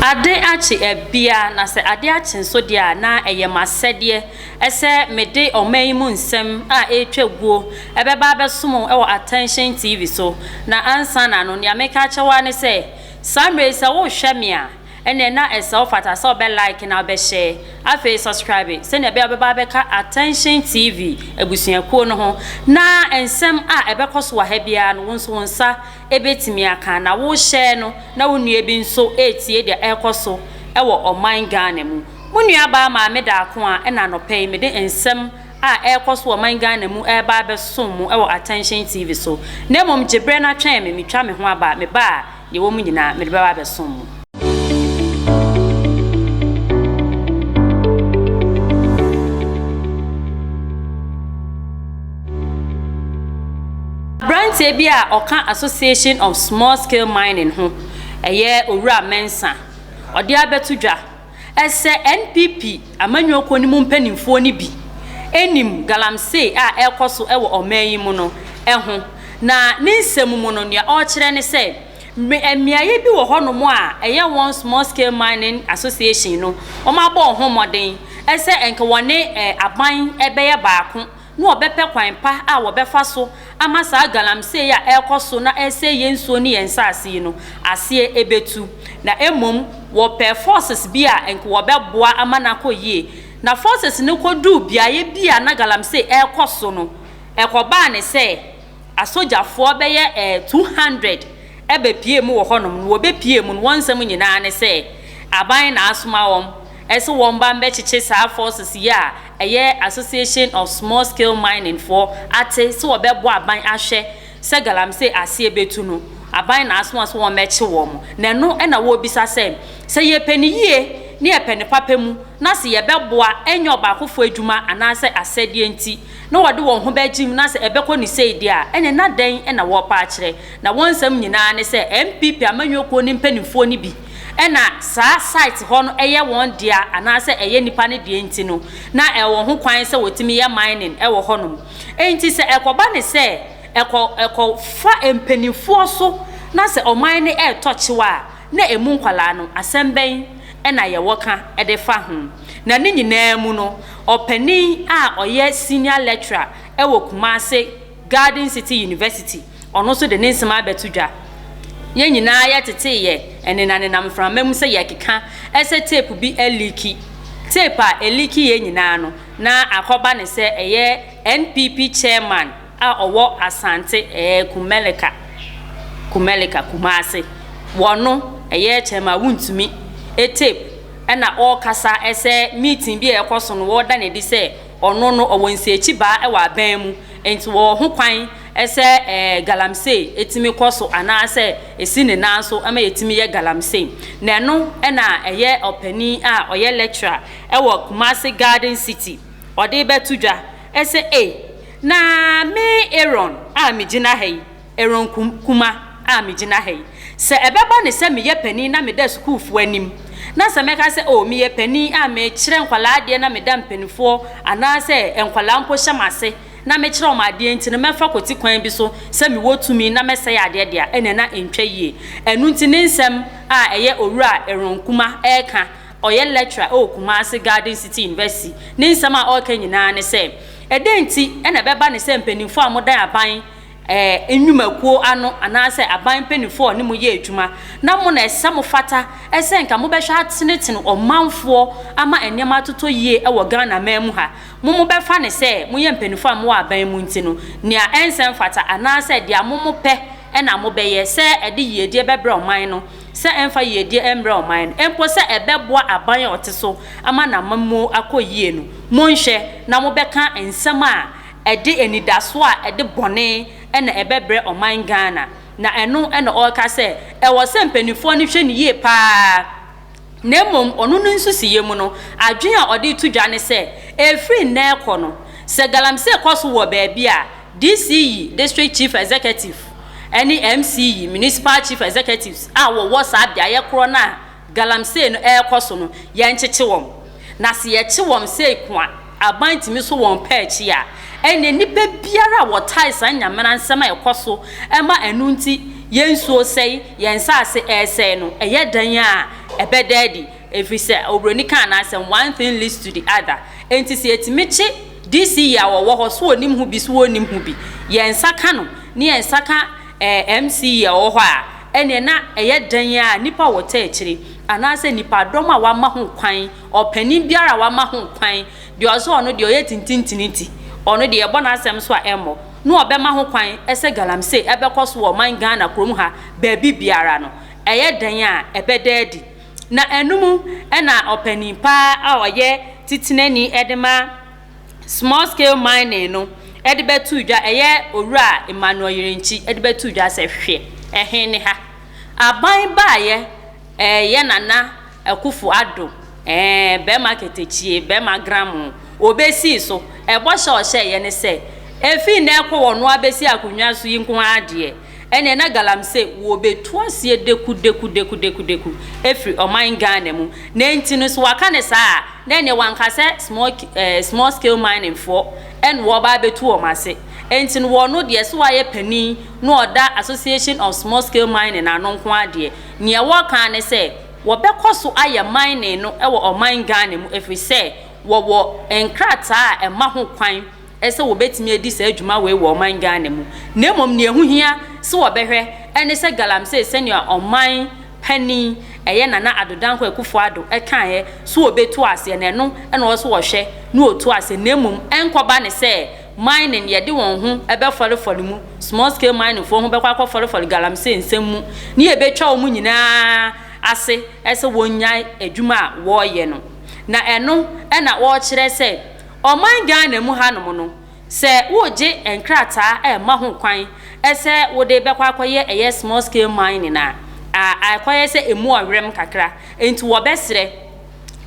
Ade akye abia, na sɛ ade akye nso deɛ a, na ɛyɛ m'asɛdeɛ sɛ mede ɔman yi mu nsɛm a ɛretwa guo bɛba abɛsom wo wɔ Attention TV so. Na ansa na no, nea meka akyerɛ wo ara ne sɛ, saa mmerɛ yi sɛ worehwɛ me a, ɛnneɛ na ɛsɛ wo fata sɛ wobɛ like na wobɛ share, afei subscribe sɛnea ɛbɛyɛ a wobɛba abɛka Attention TV abusuakuo no ho, na nsɛm a ɛbɛkɔ so wɔ ha biara no, wo nso wo nsa bɛtumi aka, na wo share no na wo nua bi nso retie deɛ ɛrekɔ so wɔ ɔman Ghana mu. Mo nuabaa Maame Daako a ɛna anɔpa yi mede nsɛm a ɛrekɔ so wɔ ɔman Ghana mu reba abɛsom mo wɔ Attention TV so. Na mmom gye berɛ na twɛn me, metwa me ho aba, meba a deɛ ɛwɔ mu nyinaa mede bɛba abɛsom mo. Aberanteɛ bi a ɔka Association of Small Scale Mining ho, ɛyɛ Owura Mensah, ɔde abɛto dwa sɛ NPP amanyɔkuo no mu mpanimfoɔ no bi nim galamsey a ɛrekɔ so wɔ ɔman yi mu no ho. Na ne nsɛm mu no, nea ɔrekyerɛ ne sɛ, mmeaeɛ bi wɔ hɔnom a ɛyɛ wɔn Small Scale Mining Association no, wɔabɔ wɔn ho mmɔden sɛ nka wɔne aban bɛyɛ baako na wɔbɛpɛ kwan pa a wɔbɛfa so ama saa galamsey a ɛrekɔ so na ɛresɛe yɛn nsuo ne yɛn nsase yi no aseɛ ɛbɛtu. Na mmom wɔpɛɛ forces bi a nka wɔbɛboa ama no akɔ yie. Na forces no kɔduu beaeɛ bi a na galamsey ɛrekɔ so no, ɛkɔbaa ne sɛ asogyafoɔ bɛyɛ 200 bɛpuee mu wɔ hɔnom, na wɔbɛpuee mu no, wɔn nsɛm nyinaa ne sɛ aban na asoma wɔn sɛ wɔmma mmɛkyekye saa forces yi a ɛyɛ Association of Small Scale Mining foɔ ate sɛ wɔbɛboa aban ahwɛ sɛ galamsey aseɛ bɛtu no, aban na asoma sɛ wɔmmɛkye wɔn. Na ɛno na wɔrebisa sɛ, sɛ yɛpɛ no yie ne yɛpɛ no papa mu na sɛ yɛbɛboa ɛnyɛ ɔbaakofoɔ adwuma anaasɛ asɛdeɛ nti na wɔde wɔn ho bɛgyem na sɛ ɛbɛkɔ no sei deɛ a, ɛneɛ na dɛn na wɔrepɛ akyerɛ? Na wɔn nsɛm nyinaa ne sɛ NPP amanyɔkuo no mpanimfoɔ no bi na saa site hɔ no yɛ wɔn dea anaasɛ ɛyɛ nnipa no dea nti no, na ɛwɔ ho kwan sɛ wɔtumi yɛ mining wɔ hɔnom. Enti sɛ ɛkɔba ne sɛ ɛkɔ ɛkɔfa mpanimfoɔ so na sɛ ɔman no retɔ kyew a, na ɛmu nkwadaa no, asɛm bɛn na yɛwɔ ka de fa ho? Na ne nyinaa mu no, ɔpanin a ɔyɛ senior lecturer wɔ Kumasi Garden City University, ɔno nso de ne nsɛm abɛto dwa. Yɛn nyinaa yɛtetee yɛ nenanenam mframa mu sɛ yɛrekeka sɛ tape bi aliiki. Tape a ɛliikiiɛ nyinaa no, na akɔba no sɛ ɛyɛ NPP chairman a ɔwɔ Asante ɛɛ Kumeleka, Kumeleka, Kumasi. Wɔno, ɛyɛ chairman Wontumi tape ɛna ɔrekasa sɛ meeting bi a ɛrekɔ so no wɔreda no adi sɛ Ɔno no, ɔwɔ nsiakyibaa wɔ aban mu, enti wɔwɔ ho kwan sɛ galamsey tumi kɔ so anaasɛ ɛsi ne nan so ma yɛtumi yɛ galamsey. Na ɛno na ɛyɛ ɔpanin a ɔyɛ lecturer wɔ Kumasi Garden City, ɔde rebɛto dwa sɛ, Ei, na me Aaron a megyina ha yi, Aaron Kuma a migyina ha yi, sɛ ɛbɛba no sɛ meyɛ panin na meda sukuufoɔ anim, na sɛ mɛka sɛ, Oh, meyɛ panin a mekyerɛ nkwadaa adeɛ na meda mpanimfoɔ anaasɛ nkwadaa mpo hyɛ m'ase na mekyerɛ wɔn adeɛ nti no, mɛfa kwati kwan bi so sɛ mewɔ tumi na mɛsɛe adeɛ deɛ a, ɛnneɛ na ɛntwa yie. Ɛno nti ne nsɛm a ɛyɛ Owura Aaron Kuma reka, ɔyɛ lecturer wɔ Kumasi Garden City University, ne nsɛm a ɔreka nyinaa ne sɛ, Ɛdɛn nti na ɛbɛba no sɛ mpanimfoɔ a modan aban nnwumakuo ano anaasɛ aban mpanimfoɔ a wɔne mo yɛ adwuma, na mo na ɛsɛ mo fata sɛ nka mobɛhwɛ atenetene ɔmanfoɔ ama nneɛma atotɔ yie wɔ Ghana man mu ha. Mo mobɛfa no sɛ moyɛ mpanimfoɔ a mowɔ aban mu nti no, nea ɛnsɛ mfata anaasɛ deɛ mo mopɛ na mobɛyɛ, sɛ ɛde yiedie bɛbrɛ ɔman no, sɛ ɛmfa yiedie mmrɛ ɔman no, mpo sɛ ɛbɛboa aban a ɔte so ama n'amammuo akɔ yie no, monhwɛ na mobɛka nsɛm a ɛde anidasoɔ a ɛde bɔne na ɛbɛbrɛ ɔman Ghana. Na ɛno na ɔreka sɛ ɛwɔ sɛ mpaninfoɔ no hwɛ no yie pa ara. Na mmom ɔno ne nsusuiɛ mu no, adwene a ɔde reto dwa ne sɛ, ɛfiri nnɛ rekɔ no, sɛ galamsey kɔ so wɔ baabi a, DCE, District Chief Executive, ne MCE, Municipal Chief Executives, a wɔwɔ saa beaeɛ korɔ no a galamsey no rekɔ so no, yɛnkyekye wɔn. Na sɛ yɛkye wɔn sei ko a, aban tumi so wɔn pɛ akyi a, ɛnneɛ nnipa biara a wɔtae saa nyamena nsɛm a ɛkɔ so ma ɛno nti yɛn nsuo sɛe, yɛn nsase resɛe no, ɛyɛ dɛn a ɛbɛda adi, ɛfiri sɛ oburoni kaa n'asɛm, one thing leads to the other. Enti sɛ yɛtumi kye DCE a wɔwɔ hɔ, so wɔnim ho bi, so wɔnnim ho bi, yɛn nsa ka no, ne yɛn nsa ka MCE a ɔwɔ hɔ a, ɛneɛ na ɛyɛ dɛn a nnipa a wɔtɛ akyire anaasɛ nnipadɔm a wama ho kwan, ɔpanin biara a wama ho kwan, deɛ ɔsɛ ɔno deɛ ɔyɛ tintintini ti, ɔno deɛ yɛbɔ n'asɛm so a ɛmmɔ, na ɔbɛma ho kwan sɛ galamsey ɛbɛkɔ so wɔ ɔman Ghana kurom ha baabi biara no, ɛyɛ dɛn a ɛbɛda adi. Na ɛno mu ɛna ɔpanin paa a ɔyɛ titenani ɛde ma small scale mining no ɛde bɛto dwa, ɛyɛ Owura Emmanuel Yirenkyi, ɛde bɛto dwa sɛ hwɛ, ɛhe ne ha aban baayɛ, ɛyɛ Nana Akufo Addo, bɛrima ketekyie, bɛrima gram obesii so, ɛbɔ hyɛ ɔhyɛ yɛ ne sɛ efi na ɛkɔ wɔn no abesi akonnwa so yi nko adeɛ, ɛnna na galamsey wɔbɛtu aseɛ deku deku deku deku deku efiri ɔman Ghana mu. Na nti no so waka ne saa, na ɛnna wanka sɛ small scale mining foɔ ɛna wɔba abɛtu wɔn ase. Nti no wɔn no deɛ so wayɛ panin na ɔda Association of Small Scale Mining ano nko adeɛ, nea wɔka ne sɛ wɔbɛkɔ so ayɛ mining no ɛwɔ ɔman Ghana mu, ɛfiri sɛ wɔwɔ nkrataa a ɛma ho kwan ɛsɛ wɔbɛtumi adi saa adwuma wei wɔ ɔman Ghana mu. Na mmom nea ɛho hia sɛ wɔbɛhwɛ ɛne sɛ galamsey, sɛnea ɔman panin ɛyɛ Nana Addo Dankwa Akufo Addo ɛkaeɛ so wɔbɛtu aseɛ na ɛno ɛna wɔ so wɔhwɛ na wɔtu aseɛ, na mmom ɛnkɔba ne sɛ mining yɛde wɔn ho ɛbɛfɔlefɔle mu, small scale mining foɔ ho bɛkɔ akɔfɔlefɔle galamsey nsɛm mu ne yɛbɛtwa wɔn nyinaa ase ɛsɛ wɔn adwuma a wɔreyɛ no. Na ɛno ɛna wɔrekyerɛ sɛ ɔman Ghana mu hanom no, sɛ wogye nkrataa ɛma ho kwan ɛsɛ wode bɛkɔ akɔyɛ ɛyɛ small scale mining a, akɔyɛ sɛ emu ɔwerɛm kakra, nti wɔbɛsrɛ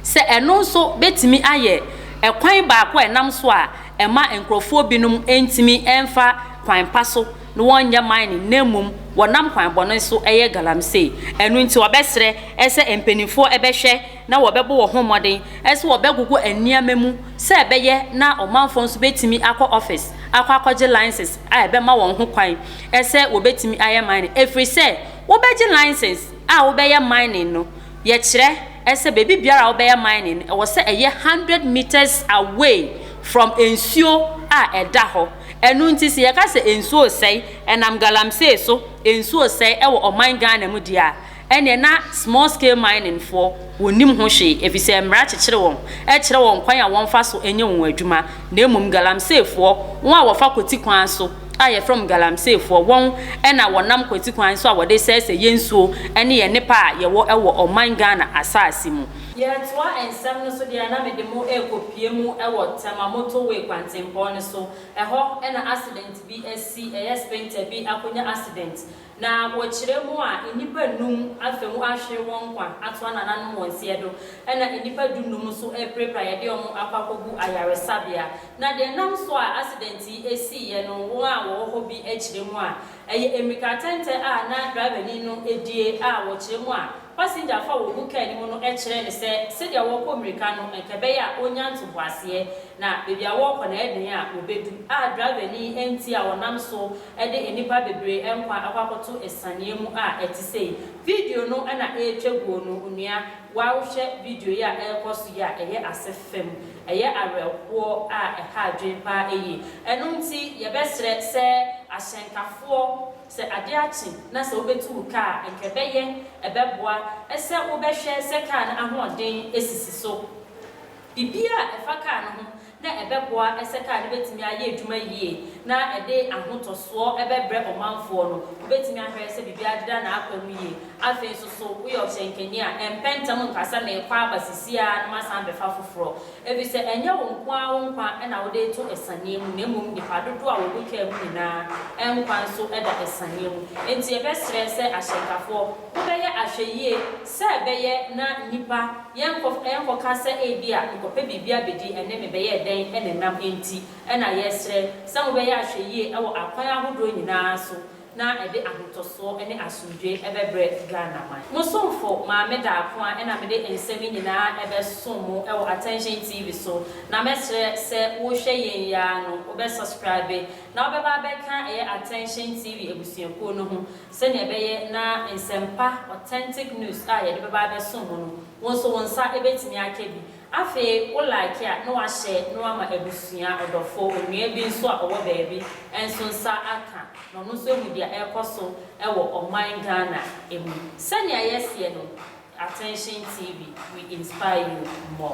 sɛ ɛno nso bɛtumi ayɛ ɛkwan baako a ɛnam so a ɛma nkurɔfoɔ binom ntumi ɛmfa kwan pa so na wɔnyɛ mining, na mmom wɔnam kwan bɔne so ɛyɛ galamsey. Ɛno nti wɔbɛsrɛ ɛsɛ mpanimfoɔ ɛbɛhwɛ na wɔbɛbɔ wɔn ho mmɔden ɛsɛ wɔbɛgogo nneɛma mu sɛ ɛbɛyɛ na ɔmanfoɔ nso bɛtumi akɔ office akɔgye license a ɛbɛma wɔn ho kwan ɛsɛ wɔbɛtumi ayɛ mining, ɛfiri sɛ wobɛgye license a wobɛyɛ mining no, yɛkyerɛ ɛsɛ beebi biara a wobɛyɛ mining no, ɛwɔ sɛ ɛyɛ 100 meters away from nsuo a ɛda hɔ. Ɛno nti sɛ yɛka sɛ nsuo sɛe ɛnam galamsey so, nsuo sɛe ɛwɔ ɔman Ghana mu deɛ a, ɛnneɛ na small scale mining foɔ wɔnim ho hwee, ɛfiri sɛ mmara kyekyere wɔn, ɛkyerɛ wɔn kwan a wɔmfa so nyɛ wɔn adwuma. Na mmom galamseyfoɔ, wɔn a wɔfa kɔti kwan so a yɛfrɛ wɔn galamseyfoɔ, wɔn ɛna wɔnam kɔti kwan so a wɔde sɛesɛ yɛn nsuo ɛne yɛn nipa a yɛwɔ ɛwɔ ɔman Ghana asase mu. Yɛtoa nsɛm no so deɛ, na mede mo ɛrekɔpie mu ɛwɔ Tema Motorway kwantempɔn no so. Ɛhɔ ɛna accident bi asi, ɛyɛ Sprinter bi akɔnya accident, na wɔkyerɛ mu a nnipa num afa mu ahwere wɔn nkwa ato anananom wɔn nseɛ do, ɛna nnipa 15 nso apirapira, yɛde wɔn akɔ akɔgu ayaresabea. Na deɛ nam so a accident yi esiiɛ no, wɔn a wɔwɔ hɔ bi akyerɛ mu a ɛyɛ mmirika tɛntɛ a na driver ni no edie, a wɔkyerɛ mu a passenger fa wɔgu kaa no mu no kyerɛ ne sɛ sɛdeɛ wɔrekɔ mmirika no, nka ɛbɛyɛ a ɔnya ntoboaseɛ na baabi a wɔrekɔ na ɛden a wɔbɛdu, a driver ni nti a wɔnam so de nnipa bebree nkwa akɔ akɔto asianeɛ mu a ɛte sei. Video no na ɛretwa guo no, onua wɔahwɛ video yi a ɛrekɔ so yi a, ɛyɛ ase fam, ɛyɛ awerɛhoɔ a ɛha adwene paa yie. Ɛno nti yɛbɛsrɛ sɛ ahyɛnkafoɔ, sɛ adeɛ akye na sɛ wobɛtu wo kaa, nka ɛbɛyɛ ɛbɛboa ɛsɛ wobɛhwɛ sɛ kaa no ahoɔden esisi so, biribiara a ɛfa kaa no ho na ɛbɛboa ɛsɛ kaa no bɛtumi ayɛ adwuma yie na ɛde ahotɔsoɔ ɛbɛbrɛ ɔmanfoɔ no, wobɛtumi ahwɛ sɛ biribiara deda n'akwan mu yie. Afei nso so woyɛ ɔhyɛnkani a, ɛmpɛ ntɛm nkasa na ɛkɔ aba sisi a na masan bɛfa foforɔ, ebi sɛ ɛnyɛ wo nko ara wo nkwa ɛna wode to ɛsaneɛ mu, na mmom nipa dodoɔ a wɔwɔ kaa mu nyinaa ɛnkwa nso ɛda ɛsaneɛ mu. Nti yɛbɛsrɛ sɛ ahyɛnkafoɔ wobɛyɛ ahwɛ yie sɛ ɛbɛyɛ na nipa yɛnkɔka sɛ ebi a nkɔpɛ biribi abɛdi ɛne mebɛyɛ dɛn ɛna nam. Nti ɛna yɛsrɛ sɛ mobɛyɛ ahwɛ yie ɛwɔ akwan ahodoɔ nyinaa so. na ɛde ahotɔsoɔ ne asomdwe ɛbɛbrɛ Ghana man. Mo somfo Maame Daako a ɛna mede nsɛm yi nyinaa ɛbɛsom mo ɛwɔ Attention TV so, na mɛsrɛ sɛ wohwɛ yɛn yaa no, wobɛ subscribe na wobɛba abɛka ɛyɛ Attention TV abusuakuo no ho, sɛnea ɛbɛyɛ na nsɛmpa, authentic news a yɛde bɛba abɛsom mo no, wɔn nso wɔn nsa ɛbɛtumi aka bi. Afei wo like a, na wahyɛ na wama abusua, ɔdɔfo, onua bi nso a ɔwɔ baabi nso nsa aka, na ɔno nso ehu deɛ ɛrekɔ so ɛwɔ ɔman Ghana emu. Sɛnea yɛseɛ no, Attention TV, we inspire you more.